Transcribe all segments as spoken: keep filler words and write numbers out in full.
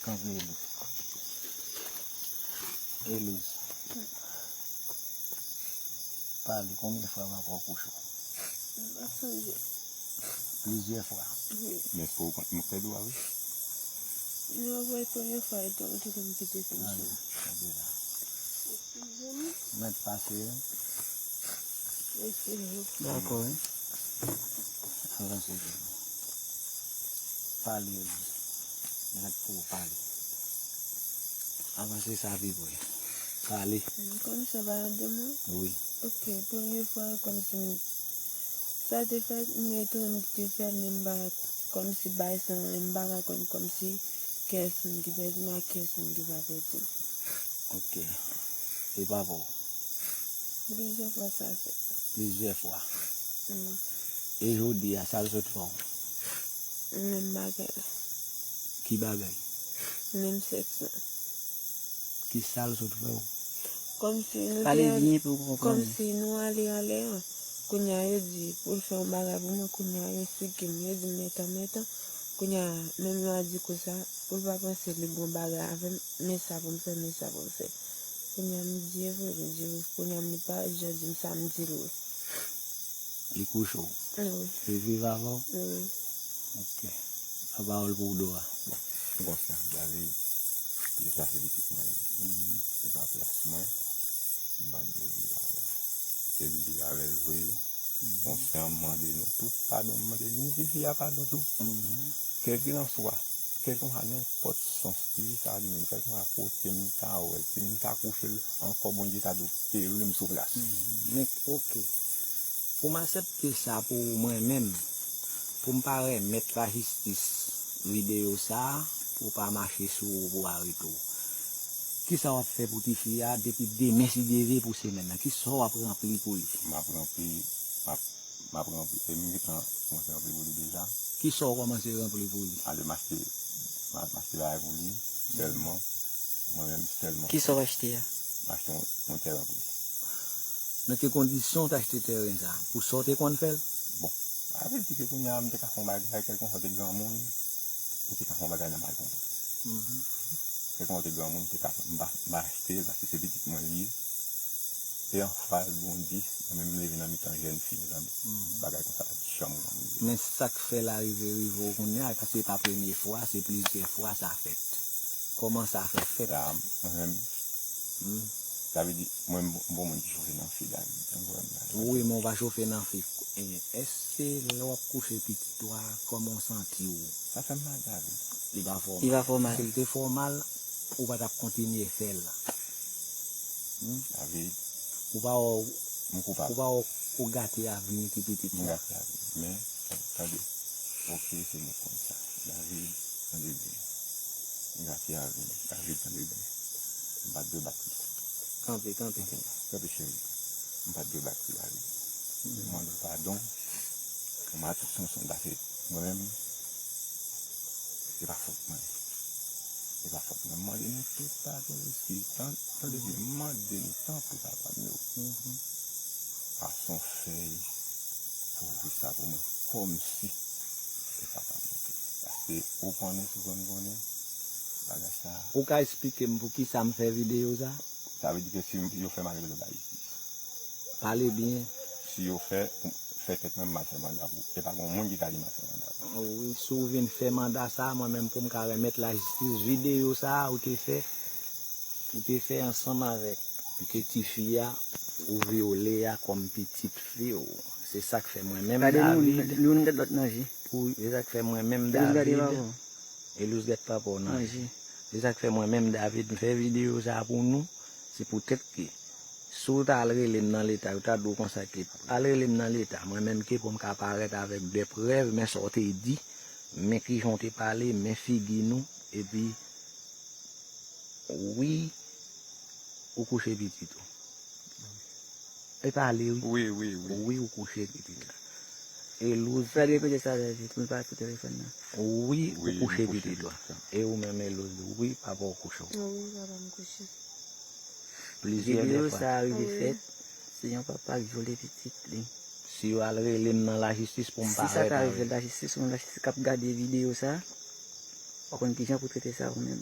Kanpe, Elouz. Elouz. Pale, konbyen fwa papa w kouche w? M pa sonje. Plizyè fwa. Wi. Men fò w konn, mwen fè dwa, wi. Non, mwen premye fwa, etan, ou te konn kite fè m. Tande, tande la. Mèt pase, wi. Dakò, wi. Avanse, Elouz. Pale, Elouz. Mèt pou w pale. Avanse sa pi pre. Pale. Kòmsi w pa tande mwen? Wi. Ok, premye fwa, kòmsi m, sa te fèt, m etone m kite fè l, men m pa, kòmsi bay sa, m pa ka konn, kòmsi kiyès moun ki pèdi m ak kiyès moun ki pa pèdi m. Ok. E papa w? Plizyè fwa sa fèt. Plizyè fwa. Mm. E jodi a, sa l sot fè w? Menm bagay la. Ki bagay? Menm sèks la. Ki sa l sot fè w? Kòmsi nou te al, pale byen pou w konprann. Kòmsi nou ale anlè an. Kounye a, yo di pou l fè yon bagay pou mwen, kounye a, yo sigi m, yo di m, metan, metan. Kounye a, menm jan a di konsa, pou l pa panse li gon bagay avè m, men sa pou m fè, men sa pou m fè. Kounye a, m di, e vre, li di wi. Kounye a, m li pa jan di m sa, m di l wi. Li kouche w? Wi. Li viv avè w? Wi. Ok. Lapawòl pou w, Dora. Bon, m konsyan, David, li trase pitit mwen li. Mhm. Se pa plas mwen, m pa t dwe viv avè l. E m viv avè l vre. Mhm. Konsyan, m mande nou tout padon, m mande ni tifi a padon tou. Mhm. Kèlkelanswa, kèlkelanswa nenpòt sans tifi sa li menm, kèlkelanswa kote m ta wè l, si m ta kouche l ankò, Bondye ta dwe peri m sou plas. Mhm. Men, ok. Pou m aksepte sa pou mwen menm, pou m pa remèt lajistis videyo sa a, pou w pa mache sou ou, pou w arete w. Kisa w ap fè pou tifi a depi demen, si Dye vle, pou semèn nan? Kisa w ap ranpli pou li? M ap ranpli, m ap, m ap ranpli, e m gentan kòmanse ranpli pou li deja. Kisa w kòmanse ranpli pou li? Ale m achte, m ap, m achte bagay pou li, sèlman, mwen menm sèlman. Kisa w achte a? M achte yon, yon tèren pou li. Nan ki kondisyon w t achte tèren sa a? Pou sa w te konn fè l? Bon, sa vle di ke kounye a m te ka fè yon bagay, kèlkeswa w te granmoun, ou te ka fè yon bagay nan mal konprann. Mhm. Kèlkeswa w te granmoun, ou te ka fè, m pa, m pa achte l paske se pitit mwen li ye. E anfas, Bondye, mwen menm m leve nan mitan jèn fi, mezanmi. Mhm. Bagay konsa pa t janm rive. Men sa k fè l arive, rive w kounye a, paske se pa premye fwa, se plizyè fwa sa fèt. Kòman sa fè fèt? La, mwen menm, hmm, sa vle di, mwen, m bon, m bon moun ki chofe nan fi, David. Tankou wè m la. Wi, men w pa chofe nan fi. E, èske lè w ap kouche pitit ou a, kòman w santi w? Sa fè m mal, David. Li pa fè w mal. Li pa fè w mal. Si l te fè w mal, ou pa t ap kontinye fè l. Hmm? David. Ou pa wè w, m koupab. Ou pa wè w, ou gate avni ti pitit la. M gate avni. Men, tande. Ok, se nou konn sa. David, tande byen. M gate avni. David, tande byen. M pa t dwe bat li. Kanpe, kanpe. Kanpe, cheri. M pa t dwe bat li, David. M mande w padon. Mwen a tout sans mwen pase. Mwen menm, se pa fòt mwen. Se pa fòt mwen. M mande nou tout padon, eskiz. Tan-, tande byen, m mande nou tanpri, papa m yo. Mhm. Pase yon fèy pou ouvri sa pou mwen. Kòmsi se papa m yo te. Paske ou konnen, si w konn konnen, bagay sa. Ou ka eksplike m pou ki sa m fè videyo sa? Sa vle di ke si yo fè m al rele w lajistis. Pale byen. Si yo fè, pou, fè tèt mwen m al fè manda pou ou. E pa gen moun ki ka di m al fè manda pou ou. Wi, si w vin fè manda sa, mwen menm pou m ka remèt lajistis videyo sa a ou te fè, ou te fè ansanm avèk pitit tifi a, ou vyole a kòm pitit fi w. Se sa k fè mwen menm, David. Gade nou, nou, nou gade lòt nan je. Pou, se sa k fè mwen menm, David. Elouz gade papa w nan je. Se sa k fè mwen menm, David, m fè videyo sa a pou nou. Se poutèt ke si w ta al rele m nan leta, yo ta di w konsa ke al rele m nan leta, mwen menm ke pou m ka parèt avèk de prèv, men sa w te di, men kijan w te pale, men figi nou, epi wi, ou kouche pitit ou. E pale, wi. Wi, wi, wi. Wi, ou kouche pitit la. Elouz. Fè l repete sa, David, pou l pa tou telefòn nan. Wi, ou kouche pitit la. E ou menm, Elouz, wi, papa w kouche w. Wi, papa m kouche. Plizyè lè fwa. Videyo sa a rive fèt, se yon papa k vyole pitit li. Si yo al rele m nan lajistis pou m parèt avèk. Si sa ka rive lajistis, yon lajistis k ap gade videyo sa a, Ou konn kijan pou trete sa ou menm.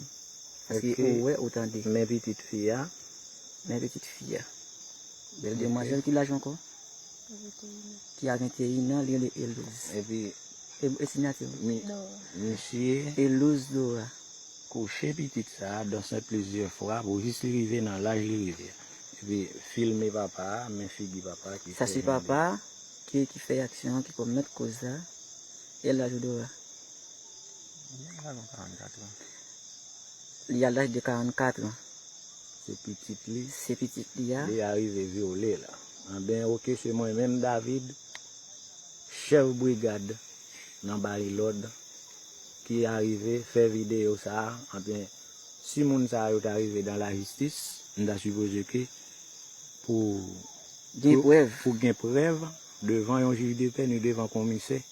Paske Ok. ou wè, ou tande. Men pitit fi a. Men pitit fi a. Bèl Ok. demwazèl ki laj ankò? Ki a venteyen an, li rele Elouz. Epi E, e siyati ou? mi, Dora. misye Elouz Dora. kouche pitit sa a, danse plizyè fwa pou jis li rive nan laj li rive a. Epi filme papa a, men figi papa a ki Sa fè se jan de papa a ki, ki fè aksyon an, ki komèt koz la. E laj ou Dora? Li a laj de karannkat an. Li a laj de karannkat an. Se pitit li. Se pitit li a. Li arive vyole l. Anben, oke, se mwen menm, David, chèf brigad nan Barilòd, ki arive fè videyo sa a. Anben, si moun sa yo ta rive dan lajistis, m ta sipoze ke pou Gen pou, prèv. pou gen prèv devan yon jij de pè ni devan komisè,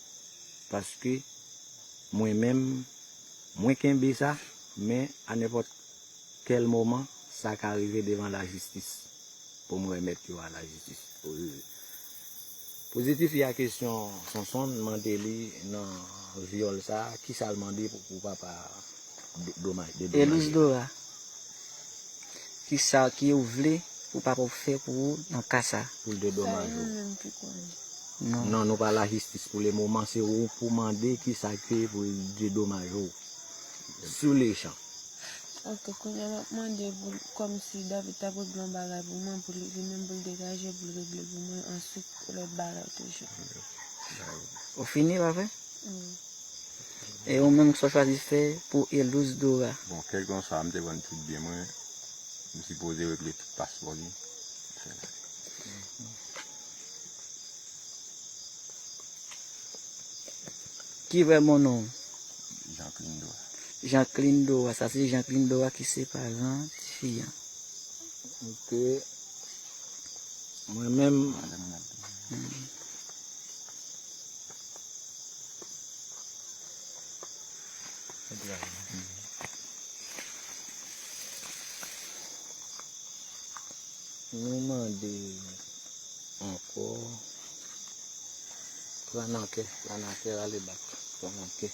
paske mwen menm, mwen kenbe sa, men a nenpòt kèl moman, sa ka rive devan lajistis pou m remèt yo a lajistis. Pozitif, y a kesyon Sonson mande li nan vyòl sa, kisa l mande pou, pou papa de, domaj, de Elouz domaj. Dora, kisa ki ou vle pou papa w fè pou ou nan ka sa? Pou l Sa dedomaj yo ou. menm ki konnen. Non. Non, nou pa lajistis pou le moman, se ou pou mande kisa ke pou l dedomaj ou. Sou le chan. Ok, kounye a m ap mande pou l, kòmsi David t ap regle yon bagay pou mwen, pou li, li menm pou l degaje, pou l regle l pou mwen, answit lòt bagay toujou. Ou fini, pa vre? Wi. E ou menm, sa w chwazi fè pou Elouz Dora? Bon, kèlkanswa, m te konn tout byen mwen, m sipoze regle tout paspò li. Fè la. Ki vrè bon non w? Jean Clean Dora. Jean Clean Dora, sa se Jean Clean Dora ki se paran tifi an. Ok. Mwen menm, nou mande ankò. Pran nan kè, pran nan kè, rale bak. Pran nan kè.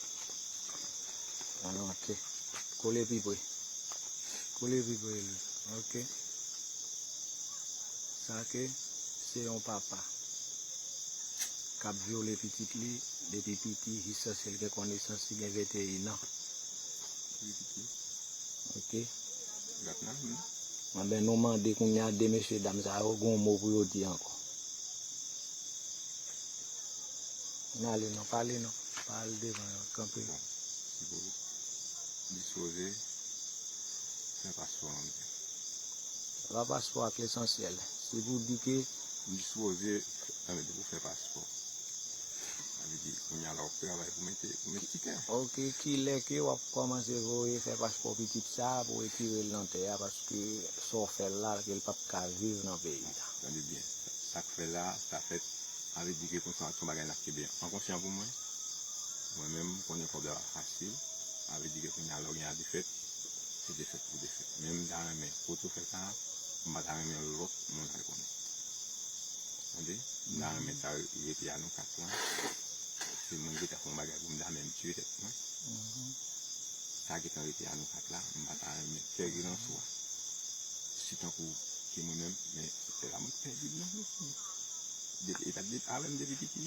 Pran nan kè. Kole pi pre. Kole pi pre, Elouz. Ok. Sa ke se yon papa k ap vyole pitit li depi piti jiskaske l gen konesans, li gen venteyen an. Wi, piti. Ok. Gad nan, hmm. Anben, nou mande kounye a de mesye dam sa yo, gen yon mo pou yo di ankò. N ale non, pale non. Pa al devan yo, kanpe. Bon, si pou dispoze fè paspò an byen. Pa paspò a k esansyèl. Se pou di ke M dispoze, anben, depi w fè paspò, sa vle di, kounye a la w ap travay pou mete, pou mete ti kè. Ok, kilè ke w ap kòmanse voye fè paspò pitit sa a pou retire l nan tè a, paske sa w fè l la, ke l p ap ka viv nan peyi a. Tande byen, sa k fè la, sa fèt, sa vle di ke konsa, se yon bagay n ap kenbe an konsyan pou mwen. Mwen menm, m konnen kòb la pa fasil, sa vle di ke kounye a, lè w gen a defèt, se defèt pou defèt. Men m ta renmen, kote w fè sa a, m pa ta renmen lòt moun al konnen. Tande? M ta renmen sa rete a nou kat lan. Se mwen ki ta fè yon bagay pou m ta menm tiye tèt mwen. Sa gentan rete a nou kat la, m pa ta renmen kèlkelanswa. Si tankou se mwen menm, men se la mwen pèdi nan. Depi, e pa t depi, avè m depi piti,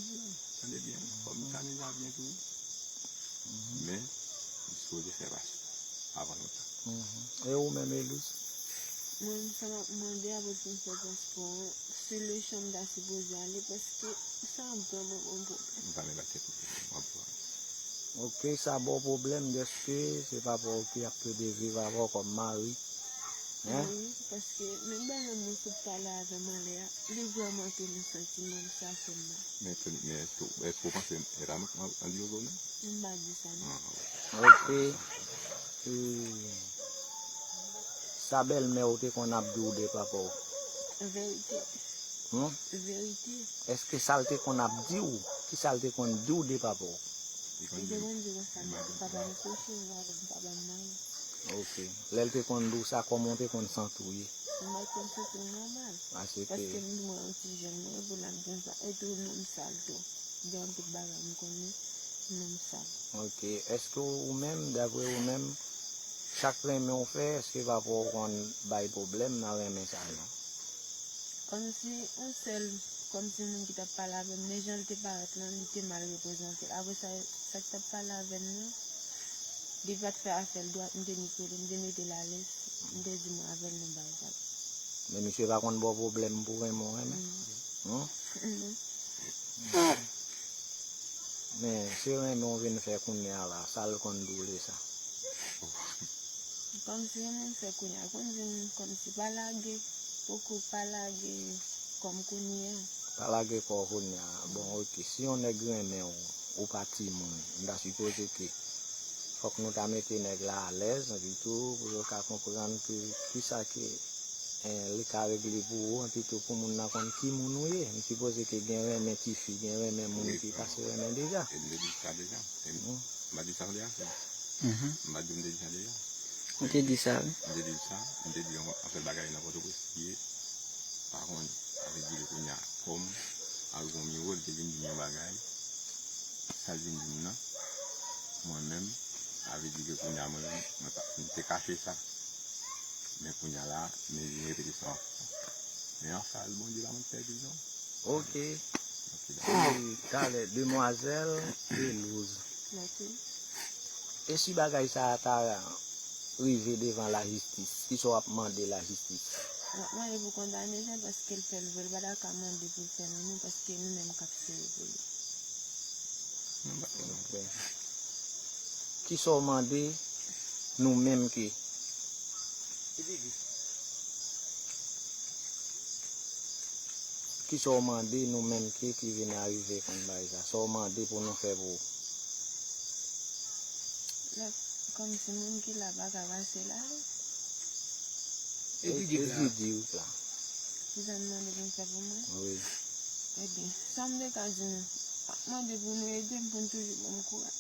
tande byen, fò m tande sa byen tou. Men, m sipoze fè paspò avan lontan. E ou menm, Elouz? Mwen menm, sa m ap mande apre pou m fè paspò an, sou le chan m ta sipoze ale, paske sa ap vrèman ban m pwoblèm. M pa menm ba tèt ou pwoblèm, w ap vwa. Ok, sa ba w pwoblèm dèske se papa w ki ap plede viv avè w kòm mari. Hein? Wi, paske menm bagay mwen sot pale avè m anlè a, li vrèman tounen santiman m, sa fè m mal. Men, men èske, èske w panse e pa mwen k ap andyolo non? M pa di sa non. Ah, ok. Ok. E sa bèlmè w te konn ap di w de papa w? Verite. Hmm? Verite. Èske sa l te konn ap di w? Ki sa l te konn di w de papa w? Li te konn di konsa, papa m kochon, papa m pa ban m manyen. Ok. Lè l te konn di w sa, kòman w te konn santi w ye? M pa t konn santi m nòmal. Ah, se te Paske m di mwen yon ti jèn mwen, epi l ap gen sa. E tou, nonm sal tou. Gen anpil bagay m konnen. Menm sa. Ok. Èske ou menm, daprè ou menm, sa k renmen w fè, èske papa w konn bay pwoblèm nan renmen sa a, non? Kòmsi yon sèl, kòmsi moun ki t ap pale avè m, men jan l te parèt lan, li te mal reprezante l. Apre sa, sa k t ap pale avè m nan, li pa t fè afè l dwat, m te ni kole, m te mete l alèz, m te di mwen avè l nan bagay sa. Men misye pa konn ba w pwoblèm pou renmen w renmen? Non. Non? Non. Men se renmen w vin fè kounye a la, sa l konn di w de sa? Kòmsi renmen m fè kounye a, konn vin kòmsi pa lage, poko pa lage kò m kounye a. Pa lage kò w kounye a. Bon, ok, si yon nèg renmen w, ou pa timoun, m ta sipoze ke fòk nou ta mete nèg la alèz, epi tou, pou yo ka konprann ke kisa ke, eh, li ka regle pou ou, epi tou pou moun nan konn ki moun ou ye. M sipoze ke gen renmen tifi, gen renmen moun ki pase renmen deja. E m te di sa deja. E m, m pa di sa deja, se. Mhm. M pa di m te di sa deja. Ou te di sa, wi. M te di sa, m te di yon, anpil bagay nan Pòtoprens ki ye, pa konn, sa vle di ke kounye a, kòm Algon Miro, li te vin di m yon bagay, sa l vin di m nan, mwen menm, sa vle di ke kounye a, mwen menm, mwen pa, m te kache sa. Men kounye a la, men vin repete sa ankò. Men anfal, Bondye pa mèt pèdi non. Ok. Ok, dakò. E talè, demwazèl Pelouz. Mèsi. E si bagay sa a ta rive devan lajistis, kisa w ap mande lajistis? M ap mande pou kondane Jean paske l fè l vre, l pa ta ka mande pou l fè nan nou paske nou menm k ap sere pou li. Kisa w mande nou menm ke Kisa w mande nou menm ke ki vin arive konn bagay sa? Sa w mande pou nou fè pou ou? Lè, kòmsi moun ki la pa ka pase la. E, e ki di w la? Ki sa n mande pou m fè pou mwen? Wi. Ebyen, sa m te ka di nou, m ap mande pou nou ede m, pou n toujou ban m kouraj.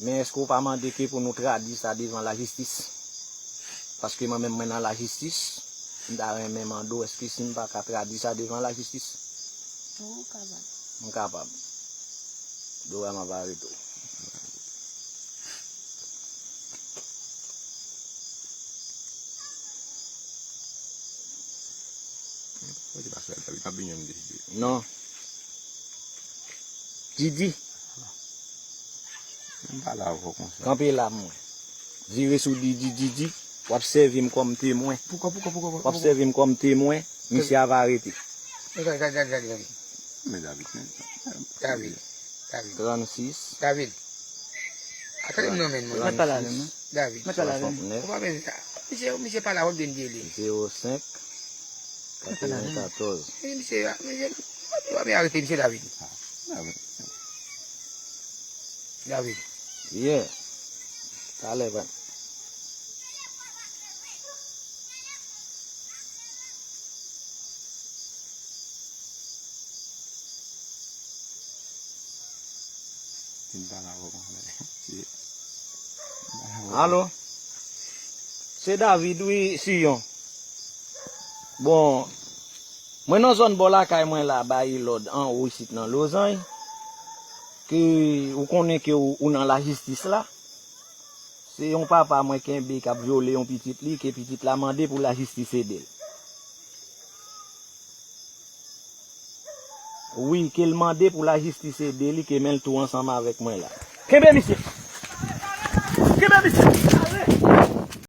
Men èske w pa mande ke pou nou tradui sa devan lajistis? Paske mwen menm mwen nan lajistis, m ta renmen mande w, èske si m pa ka tradui sa devan lajistis? Wi, ou kapab. M kapab. Dora, m ap arete w. Non. Didi. M pale avè w konsa. Kanpe la mwen. Vire sou Didi, Didi. W ap sèvi m kòm temwen. Poukò, poukò, poukò, poukò? W ap sèvi m kòm temwen. Misye ava arete. Gade, gade, gade, gade, gade. Men David, men. David. David. Trannsis. David. Atande m non men mwen. Mwen pale avè m. David. Mwen pale avè m. Ou pa bezwen sa. Misye, misye pale avè w byen dele. Zewo senk. Mwen pale avè m. Katreventkatorz. Misye, misye, misye, misye arete misye David. David. Yeah. Talè, bra. Alo? Se David, wi, Siyon. Bon, mwen nan zòn bò lakay mwen la, bay lòd anwo isit nan Lozany, ke ou konnen ke ou, ou nan lajistis la. Se yon papa mwen kenbe k ap vyole yon pitit li, ke pitit la mande pou lajistis ede l. Wi, ke l mande pou lajistis ede li, ke men l tou ansanm avèk mwen la. Kenbe misye!